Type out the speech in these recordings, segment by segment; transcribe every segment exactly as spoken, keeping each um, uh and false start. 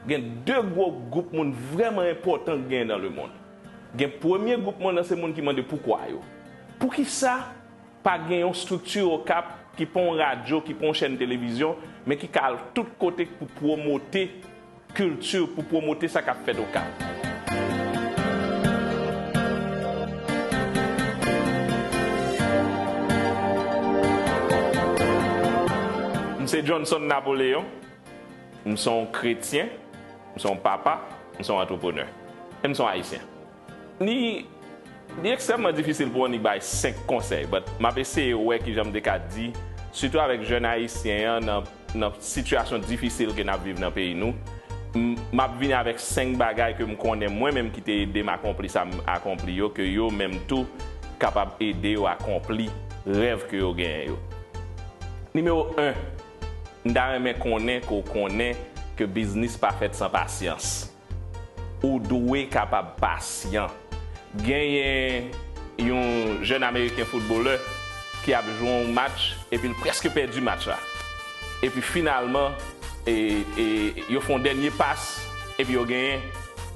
Gen de gwo gwoup moun vrèman enpòtan k genyen nan lemonn. Gen premye gwoup moun nan, se moun ki mande poukwa yo. Poukisa pa gen yon estrikti Okap, ki pa yon radyo, ki pa yon chèn televizyon, men ki ka al tout kote pou pwomote kilti, pou pwomote sa k ap fèt Okap? M se Johnson Napoléon. M se yon kretyen, m se yon papa, m se yon antreprenè. E m se yon Ayisyen. Li, li ekstrèmman difisil pou annik bay senk konsèy, but m ap eseye wè kijan m te ka di, sitou avèk jèn Ayisyen an nan, nan sitiyasyon difisil ke n ap viv nan peyi nou. M, m ap vini avèk senk bagay ke m konnen mwen menm ki te ede m akonpli sa m akonpli yo, ke yo menm tou kapab ede yo akonpli rèv ke yo genyen yo. Nimewo en, m ta renmen konnen ke w konnen ke biznis pa fèt san pasyans. Ou dwe kapab pasyan. Genyen yon jèn ameriken foutbolè ki ap jwe yon match epi l prèske pèdi match la. Epi finalman, e, e, yo fè yon dènye pas epi yo genyen.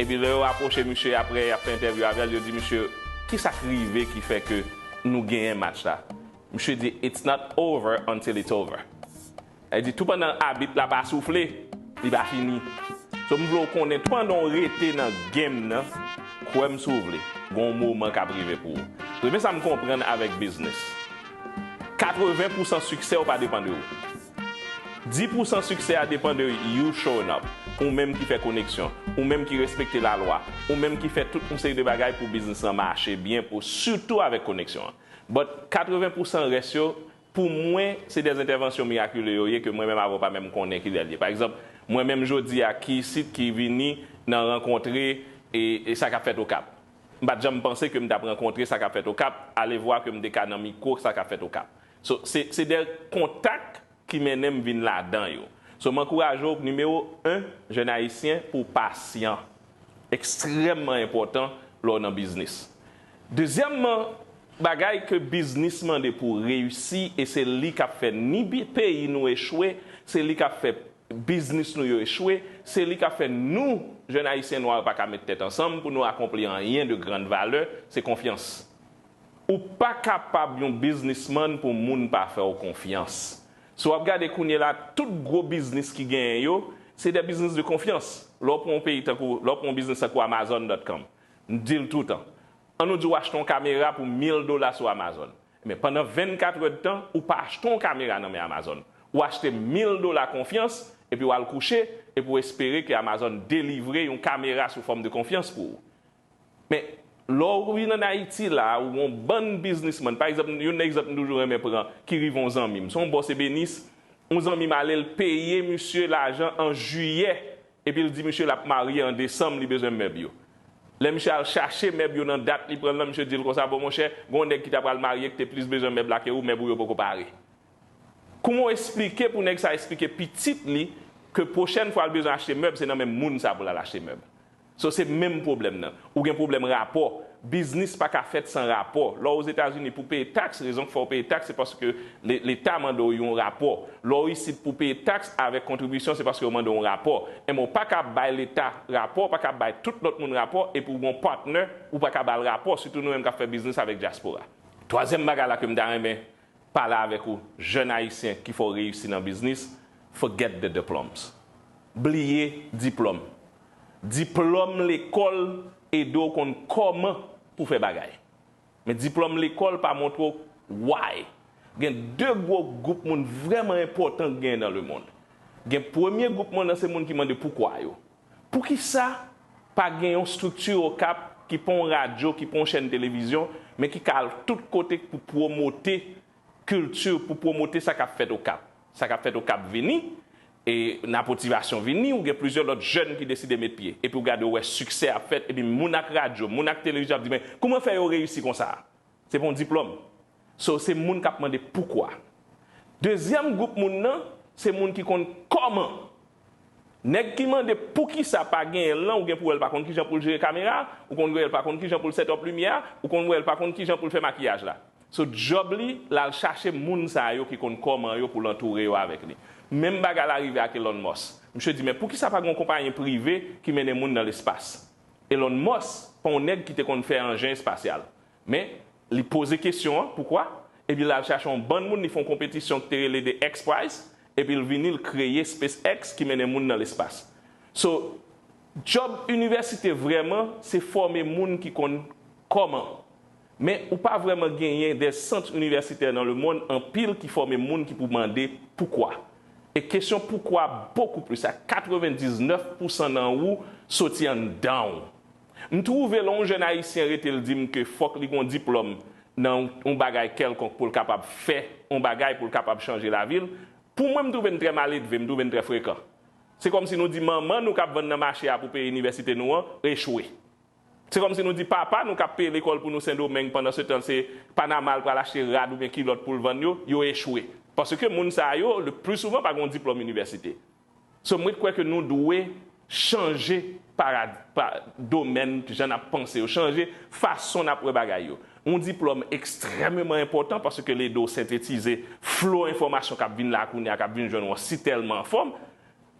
Epi lè yo apwoche misye apre, y ap fè entèvyou avè l, yo di misye, "Kisa k rive ki fè ke nou genyen match la?" Misye di, "It's not over until it's over." Sa vle di, tou pandan abit la pa soufle, li pa fini. So, m vle w konnen, tou pandan w rete nan game nan, kwè m si w vle, gen yon moman k ap rive pou ou. Premye sa m konprann avèk biznis, katreven pousan siksè w pa depann de ou. Dis pousan siksè a depann de you showing up. Ou menm ki fè koneksyon, ou menm ki respekte lalwa, ou menm ki fè tout yon seri de bagay pou biznis lan mache byen, pou, sitou avèk koneksyon an. But katreven pousan rès yo, pou mwen, se de entèvansyon mirakile yo ye ke mwen menm avè w pa menm konnen kilè l ye. Pa egzanp, mwen menm jodi a ki isit ki vini nan rankontre e, e sa k ap fèt Okap. M pa t janm panse ke m t ap rankontre sa k ap fèt Okap, alevwa ke m te ka nan mikwo sa k ap fèt Okap. So, se, se de kontak ki mennen m vin ladan yo. So, m ankouraje w, nimewo en, jèn ayisyen, pou w pasyan. Ekstrèmman enpòtan lè w nan biznis. Dezyèmman, bagay ke biznis mande pou w reyisi, e se li k ap fè ni bi-, peyi nou echwe, se li k ap fè biznis nou yo echwe, se li k ap fè nou, jèn ayisyen nwa yo, pa ka met tèt ansanm pou nou akonpli anyen de grann valè, se konfyans. Ou pa kapab yon biznismann pou moun pa fè w konfyans. Si w ap gade kounye la, tout gwo biznis ki genyen yo, se de biznis de konfyans. Lè w pran yon peyi tankou, lè w pran yon biznis tankou Amazon dot com, m di l toutan, ann nou di w achte yon kamera pou mil dola sou Amazon. Men pandan vennkat è de tan, ou pa achte yon kamera nan men Amazon. Ou achte mil dola konfyans, epi w al kouche, epi w espere ke Amazon delivre yon kamera sou fòm de konfyans pou ou. Men, lè w vin ann Ayiti la, ou yon bann biznismann, pa egzanp, youn nan egzanp m toujou renmen pran, ki rive yon zanmi m. Se yon bòs ebenis, yon zanmi m ale, l peye misye lajan an jiyè, epi l di misye l ap marye an desanm, li bezwen mèb yo. Lè misye al chache mèb yo nan dat li pran l lan, misye di l konsa, "Bon, monchè, gen yon nèg ki ta pral marye ki te plis bezwen mèb la ke ou, mèb ou yo poko pare." Kouman w esplike pou nèg sa esplike pitit li ke pwochèn fwa l bezwen achte mèb, se nan men moun sa pou l al achte mèb? So, se menm pwoblèm nan. Ou gen pwoblèm rapò. Biznis pa ka fèt san rapò. Lè w Ozetazini, pou peye taks, rezon k fè w peye taks, se paske le-, Leta mande w yon rapò. Lè w isit pou peye taks avèk kontribisyon, se paske yo mande w yon rapò. Enben, w pa ka bay Leta rapò, w pa ka bay tout lòt moun rapò, epi w gen yon patnè, ou pa ka ba l rapò, sitou nou menm k ap fè biznis avèk dyaspora. Twazyèm bagay la ke m ta renmen pale avèk ou, jèn ayisyen ki fè w reyisi nan biznis, forget the diplomas. Bliye diplòm. Diplòm lekòl ede w konn kòman pou fè bagay. Men diplòm lekòl pa montre w why. Gen de gwo gwoup moun vrèman enpòtan k genyen nan lemonn. Gen premye gwoup moun nan, se moun ki mande poukwa yo. Poukisa pa gen yon estrikti Okap ki pa yon radyo, ki pa yon chèn televizyon, men ki ka al tout kote pou pwomote kilti, pou pwomote sa k ap fèt Okap? Sa k ap fèt Okap vini, e Napotivasyon vini, ou gen plizyè lòt jèn ki deside met pye. Epi w gade, w wè siksè ap fèt, epi moun ak radyo, moun ak televizyon ap di, "Men, kouman fè yo reyisi konsa?" Se pa yon diplòm. So, se moun k ap mande poukwa. Dezyèm gwoup moun nan, se moun ki konn kòman. Nèg ki mande poukisa pa genyen l lan, ou gen pou wè l pa konn kijan pou l jere kamera, ou konn wè l pa konn kijan pou l set up limyè a, ou konn wè l pa konn kijan pou l fè makiyaj la. So, djòb li, l al chache moun sa yo ki konn kòman yo pou l antoure yo avèk li. Menm bagay la rive ak Elon Musk. Misye di, men poukisa pa gen yon konpayi prive ki mennen moun nan lespas? Elon Musk pa yon nèg ki te konn fè anjen espasyal. Men, li poze kesyon an, poukwa? Epi l al chache yon bann moun, li fè yon konpetisyon ki te rele The X Prize, epi l vini, l kreye SpaceX ki mennen moun nan lespas. So, djòb inivèsite vrèman, se fòme moun ki konn kòman. Men ou pa vrèman genyen de sant inivèsitè nan lemonn anpil ki fòme moun ki pou mande poukwa. E kesyon poukwa bokou plis, a katrevendiznèf pousan nan ou soti anndan w. M twouve lè yon jèn ayisyen rete l di m ke fòk li gen yon diplòm nan yon bagay kèlkonk pou l kapab fè yon bagay pou l kapab chanje lavi l, pou mwen m twouve n trè maledve, m twouve n trè frekan. Se kòmsi nou di manman nou k ap vann nan mache a pou peye inivèsite nou an, echwe. Se kòmsi nou di papa nou k ap peye lekòl pou nou Sendomeng, pandan se tan se Panama l pral achte rad oubyen kilòt pou l vann yo, yo echwe. Paske moun sa yo, le pli souvan, pa gen yon diplòm inivèsite. So, mwen kwè ke nou dwe chanje parad, pa, domèn jan n ap panse yo, chanje fason n ap wè bagay yo. Yon diplòm ekstrèmeman enpòtan paske l ede w sentetize flo enfòmasyon k ap vin la kounye a, k ap vin jwenn ou an si tèlman anfòm,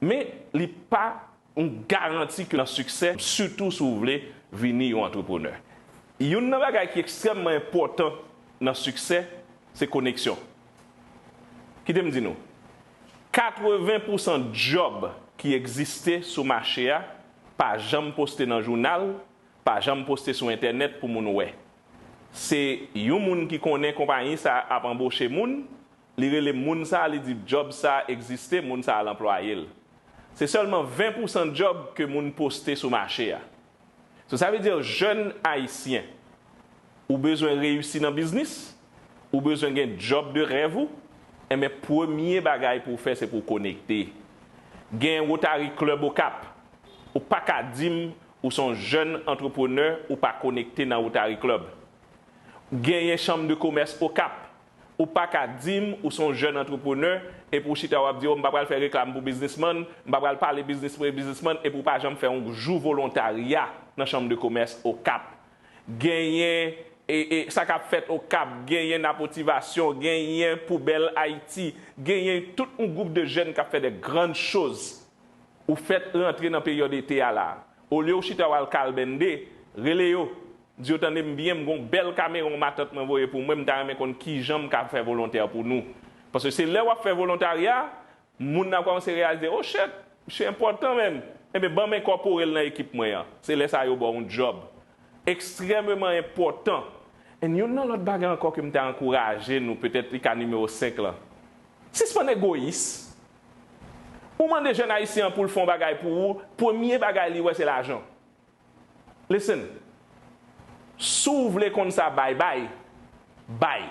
men li pa yon garanti ke nan siksè, sitou si w vle vini yon antreprenè. Youn nan bagay ki ekstrèmman enpòtan nan siksè, se koneksyon. Kite m di nou, katreven pousan djòb ki egziste sou mache a pa janm poste nan jounal, pa janm poste sou entènèt pou moun wè. Se yon moun ki konnen konpayi sa a ap anboche moun, li rele moun sa a, li di djòb sa a egziste, moun sa a al anplwaye l. Se sèlman ven pousan djòb ke moun poste sou mache a. So, sa vle di, jèn ayisyen, ou bezwen reyisi nan biznis, ou bezwen gen djòb de rèv ou, enben, premye bagay pou w fè, se pou w konekte. Gen Rotary Club Okap. Ou pa ka di m ou se yon jèn antreprenè, ou pa konekte nan Rotary Club. Genyen Chanm de Komès Okap. Ou pa ka di m ou se yon jèn antreprenè, epi w chita w ap di, o, m pa pral fè reklam pou biznismann, m pa pral pale biznis pou biznismann, epi w pa janm fè yon jou volontarya nan Chanm de Komès Okap. Genyen, e, e, sa k ap fèt Okap, genyen Napotivasyon, genyen Poubèl Ayiti, genyen tout yon gwoup de jèn k ap fè de grann choz. Ou fèt rantre nan peryòd ete a la. Olye w chita w al kalbennde, rele yo. Di yo, tande m byen, m gon bèl kameron matant mwen voye pou mwen, m ta renmen konn kijan m ka fè volontè pou nou. Paske se lè w ap fè volontarya, moun nan kòmanse reyalize, o shit, misye enpòtan menm. Enben, ban m enkòpore l nan ekip mwen an. Se lè sa a yo ba w yon djòb. Ekstrèmeman enpòtan. And youn nan lòt bagay ankò ke m ta ankouraje nou, petèt li ka nimewo senk lan. Sispann egoyis. Ou mande jèn ayisyen an pou l fè yon bagay pou ou, premye bagay li wè se lajan. Listen, si w vle konn sa bay bay, bay.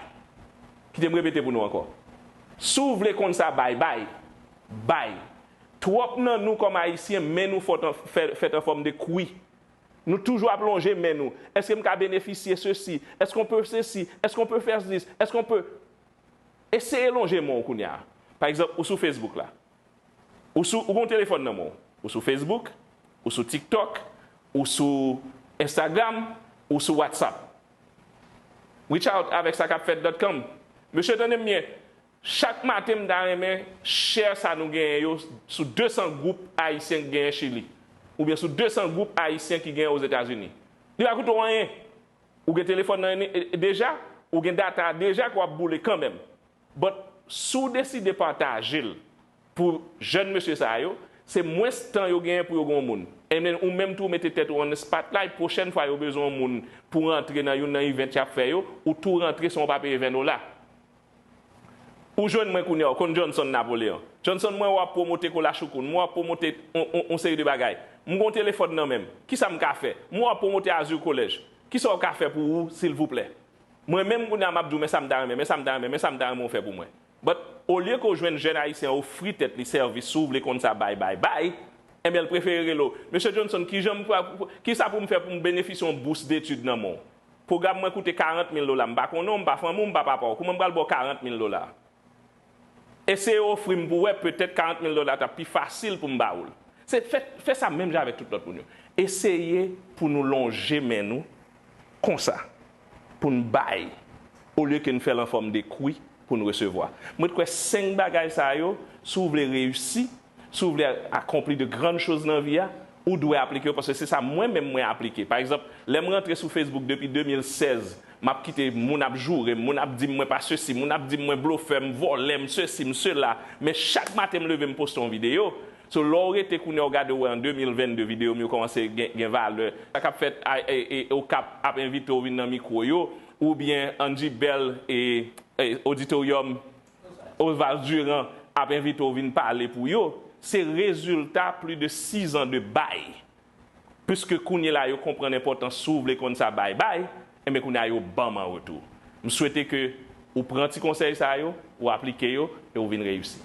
Kite m repete pou nou ankò. Si w vle konn sa bay bay, bay. Twòp nan nou kòm ayisyen, men nou fòt an, fè, fèt an fòm de kwi. Nou toujou ap lonje men nou. Èske m ka benefisye sesi? Èske on pe sesi? Èske on pe fè dis? Èske on pe... Eseye lonje men w kounye a. Pa egzanp, ou sou Facebook la. Ou sou, ou gon telefòn nan men w. Ou sou Facebook, ou sou TikTok, ou sou Instagram, ou sou WhatsApp. Reach out avèk sa k ap fèt dot com. Mesye, tande m byen. Chak maten, m ta renmen share sa nou genyen yo sou de san gwoup ayisyen k genyen Chili. Oubyen sou de san gwoup ayisyen ki genyen Ozetazini. Li pa koute w anyen. Ou gen telefòn nan e, e, deja, ou gen data a deja ke w ap boule kanmenm. But si w deside pataje l pou jèn mesye sa yo, se mwens tan yo genyen pou yo gen yon moun. And then ou menm tou w mete tèt ou on the spotlight, pwochèn fwa yo bezwen yon moun pou rantre nan youn nan event y ap fè yo, ou tou rantre san w pa peye ven dola. Ou jwenn mwen kounye a, ou konn Johnson Napoleon. Johnson, mwen wè w ap pwomote Kola Choukoun, mwen wè w ap pwomote on, on, on seri de bagay. M gon telefòn nan men m. Kisa m ka fè? Mwen wè w ap pwomote Azur College. Kisa w ka fè pou ou, silvouplè? Mwen menm kounye a m ap di w, men sa m ta renmen, men sa m ta renmen, men sa m ta renmen w fè pou mwen. But, olye ke w jwenn jèn ayisyen an ofri tèt li sèvis, si w vle konn sa bay, bay, bay, enben, l prefere rele w, Mesye Johnson, kijan m, kisa pou m fè pou m benefisye yon bous detid nan men w? Pwogram mwen koute karant mil dola. M pa konnen w, m pa fanmi w, m pa papa w. Kouman m pral ba w karant mil dola? Eseye ofri m pou w wè, petèt karant mil dola t ap pi fasil pou m ba ou l. Se fè, fè sa menm jan avèk tout lòt moun yo. Eseye pou nou lonje men nou konsa, pou n bay, olye ke n fè l an fòm de kwi, pou n resevwa. Mwen kwè senk bagay sa yo, si w vle reyisi, si w vle akonpli de grann choz nan vi a, ou dwe aplike yo, paske se sa mwen menm mwen aplike. Pa egzanp, lè m rantre sou Facebook depi de mil sèz, m ap kite moun ap joure m, moun ap di m mwen pa sesi, moun ap di m mwen blofè, m vòlè, m sesi, m sela, men chak maten m leve m poste yon videyo. So, lè w rete kounye a w gade w wè an de mil vennde videyo m yo kòmanse gen, gen valè. Sa k ap fèt a, e, e, Okap ap envite w vin nan mikwo yo, oubyen Angie Bell e, e Auditorium Oswald Durand ap envite w vin pale pou yo, se rezilta plis de sizan de bay. Piske kounye la yo konprann enpòtans si w vle konn sa bay bay, enben kounye a yo ban m an retou. M swete ke ou pran ti konsèy sa yo, ou aplike yo, e ou vin reyisi.